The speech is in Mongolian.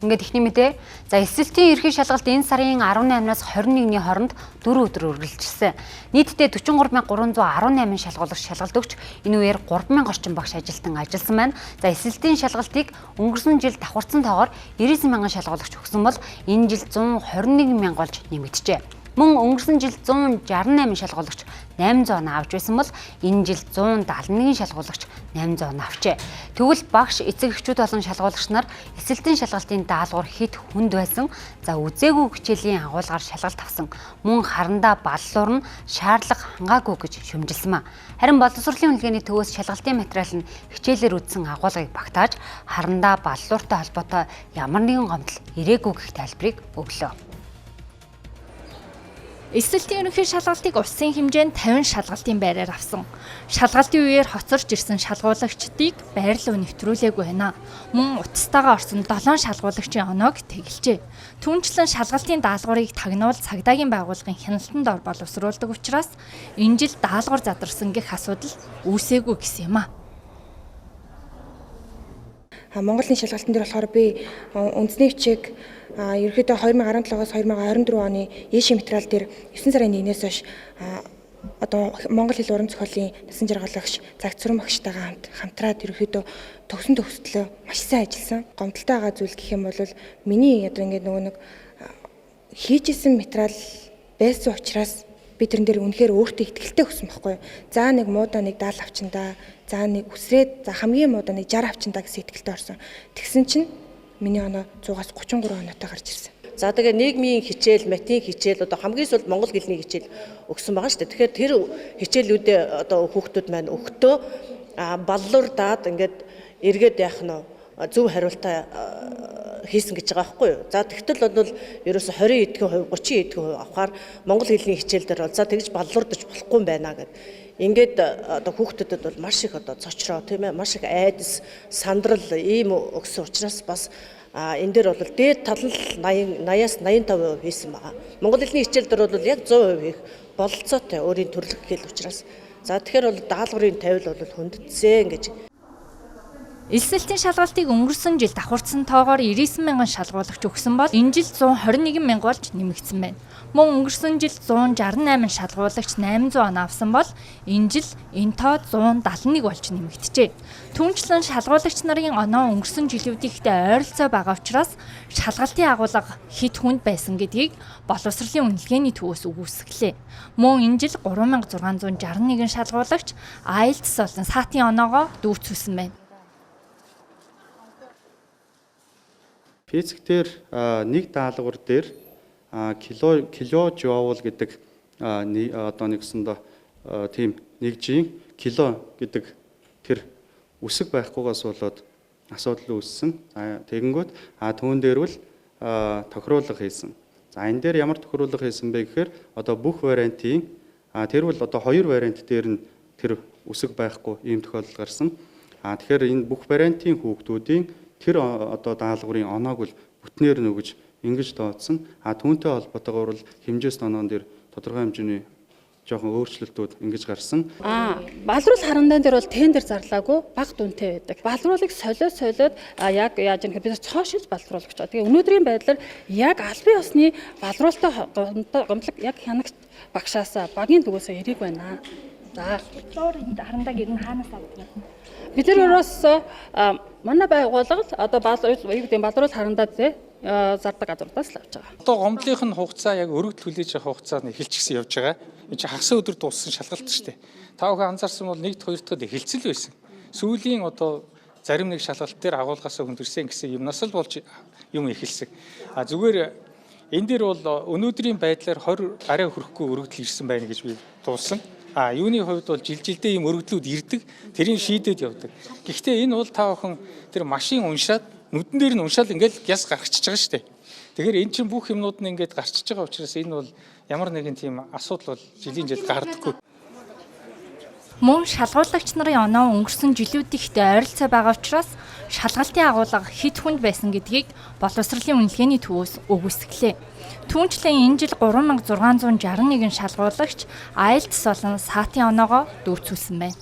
Ингээд ихний мэдээ. За, эсэлтийн ерхий шалгалт энэ сарын 18-наас 21-ний хооронд 4 өдөр үргэлжилсэн. Нийтдээ 43,318 шалгуулагч шалгалт өгч, энэ үеэр 3000 орчим багш ажилтан ажилласан байна. За, эсэлтийн шалгалтыг өнгөрсөн жил давхарцсан тоогоор 99 мянган шалгуулагч өгсөн бол энэ жил 121 мянга болж нэмэгджээ. Мөн өнгөрсөн жил 168 шалгуулагч 800 оноо авч байсан бол энэ жил 171 шалгуулагч 800 оноо авчээ. Тэгвэл багш, эцэг эхчүүд болон шалгуулагч нар эсэлтийн шалгалтын даалгавар хэд хүнд байсан, за үзээгүй хичээлийн агуулгаар шалгалт авсан, мөн харандаа баллуур нь шаардлага хангаагүй гэж шүмжилсэн ба. Харин боловсролын үнэлгээний төвөөс шалгалтын материал нь хичээлээр үзсэн агуулгыг багтааж, харандаа баллууртай холбоотой ямар нэгэн гомдол ирээгүй гэх тайлбарыг өглөө. Эсэлтийн ерөнхий шалгалтыг улсын хэмжээнд 50 шалгалтын байраар авсан. Шалгалтын үеэр хоцорч ирсэн шалгуулагчдыг байр руу нэвтрүүлээгүй байна. Мөн утастайгаа орсон 7 шалгуулагчийн оноог тэгэлжээ. Түүнчлэн шалгалтын даалгаврыг тагнуул цагдаагийн байгууллагын хяналтанд ор боловсруулдаг учраас энэ жил даалгавар задарсан гэх асуудал үүсээгүй гэсэн юм а. Монголын шалгалтын дээр болохоор би үндэсний бичиг ерөнхийдөө 2017-оос 2024 оны ээшийн материал дээр 9 сарын 1-ээс хойш одоо монгол хэл уран зохиолын насан жаргалагч Загт Сүрэн багштайгаа хамтраад ерөнхийдөө төгсөн төгсдлөө маш сайн ажилласан. Гомдолтой байгаа зүйл гэх юм бол миний одоо ингээд нөгөө нэг хийжсэн материал байсан учраас би тэрэн дээр үнэхээр өөртөө ихтгэлтэй өгсөн байхгүй юу. За нэг муудаа нэг 70 авчиндаа, за нэг үсрээд, за хамгийн муудаа нэг 60 авчиндаа гэсэн итгэлтэй орсон. Тэгсэн чинь миний оноо 100-аас 33 оноотой гарч ирсэн. За тэгээ нийгмийн хичээл, математикийн хичээл, одоо хамгийн сүүлд монгол хэлний хичээл өгсөн байгаа шүү дээ. Тэгэхээр тэр хичээлүүдээ одоо хүүхдүүд маань өгтөө баллуурдаад ингээд эргээд яах нь зөв хариултаа хийсэн гэж байгаа байхгүй юу. За тэгтэл бол ерөөсө 20 эдхэн хувь, 30 эдхэн хувь авахаар монгол хэлний хичээл дээр бол за тэгж баллуурдаж болохгүй юм байна гэд. Ингээд одоо хүүхдүүдэд бол маш их одоо цочроо, тийм ээ, маш их айдас, сандрал ийм өгсөн учраас бас энэ дээр бол дээд тал нь 80 80-аас 85% хийсэн байгаа. Монгол хэлний хичээл дээр бол яг 100% хийх бололцоотой өөрийн төрлөх хэл учраас. За тэгэхээр бол даалгаврын тавил бол хүндэтсэн гэж. Элсэлтийн шалгалтыг өнгөрсөн жил давхарцсан тоогоор 99 мянган шалгуулагч өгсөн бол энэ жил 121 мянга болж нэмэгдсэн байна. Мөн өнгөрсөн жил 168 шалгуулагч 800 оноо авсан бол энэ жил энэ тоо 171 болж нэмэгджээ. Түүнчлэн шалгуулагч нарын оноо өнгөрсөн жилүүдийнхтэй ойролцоо байгаа учраас шалгалтын агуулга хэд хүнд байсан гэдгийг боловсролын үнэлгээний төвөөс үгүйсгэлээ. Мөн энэ жил 3661 шалгуулагч IELTS болон SAT-ын оноогоо дүүцүүлсэн байна. Физик дээр нэг даалгавар дээр кило киложоул гэдэг одоо нэгсэндээ тийм нэг жин кило гэдэг тэр үсэг байхгүйгээс болоод асуудал үүссэн. За тэгэнгүүт түүн дээр бол тохируулга хийсэн. За энэ дээр ямар тохируулга хийсэн бэ гэхээр одоо бүх вариантын тэр бол одоо хоёр вариант дээр нь тэр үсэг байхгүй ийм тохиолдол гарсан. Тэгэхээр энэ бүх вариантын хүүхдүүдийн тэр одоо даалгаврын оноог бол бүтнээр нөгөж ингэж тооцсон. Түүнтэй холбоотойгоор бол хэмжээс оноон дээр тодорхой хэмжээний жоохон өөрчлөлтүүд ингэж гарсан. Балруул харандаан дээр бол тендер зарлаагүй бага дүнтэй байдаг. Балруулыг солиод яг яаж юм бид цоо шилж балруулж байгаа. Тэгээ өнөөдрийн байдлаар яг албан ёсны балруултай гомдлог яг хянагч багшаасаа багийн төгөөсөө эрийг байна. За харандааг ер нь хаанаас авдаг вэ? Бид нар ерөөсөө манай байгууллага одоо юу гэдэг балруул харандаа зэ зардаг газруудаас л авч байгаа. Одоо гомдлынх нь хугацаа яг өргөдөл хүлээж авах хугацаа нь эхэлчихсэн явж байгаа. Энэ чинь хагас өдөр дууссан шалгалт шүү дээ. Та бүхэн анзаарсан бол 1-р 2 дахьд эхэлцэл байсан. Сүүлийн одоо зарим нэг шалгалт дээр агуулгаасаа хүндэрсэн гэсэн юмнаас л болж юм эхэлсэн. А зүгээр энэ дээр бол өнөөдрийн байдлаар 20 арай хүрэхгүй өргөдөл ирсэн байна гэж би дуусан. Юуны хувьд бол жил жилдээ ийм өргөдлүүд ирдэг, тэрийг шийдээд явдаг. Гэхдээ энэ бол та бүхэн тэр машин уншаад нүдэн дээр нь уншаал ингээл гяс гарчиж байгаа шүү дээ. Тэгэхээр эн чинь бүх юмнууд нь ингээд гарчиж байгаа учраас энэ бол ямар нэгэн тийм асуудал бол жилийн жил гардаггүй. Мөн шалгуулагч нарын оноо өнгөрсөн жилүүдийнхтэй ойролцоо байгаа учраас шалгалтын агуулга хэд хүнд байсан гэдгийг боловсролын үнэлгээний төвөөс үгүйсгэлээ. Түүнчлэн энэ жил 3661 шалгуулагч IELTS болон SAT-ын оноогоо дүүцүүлсэн байна.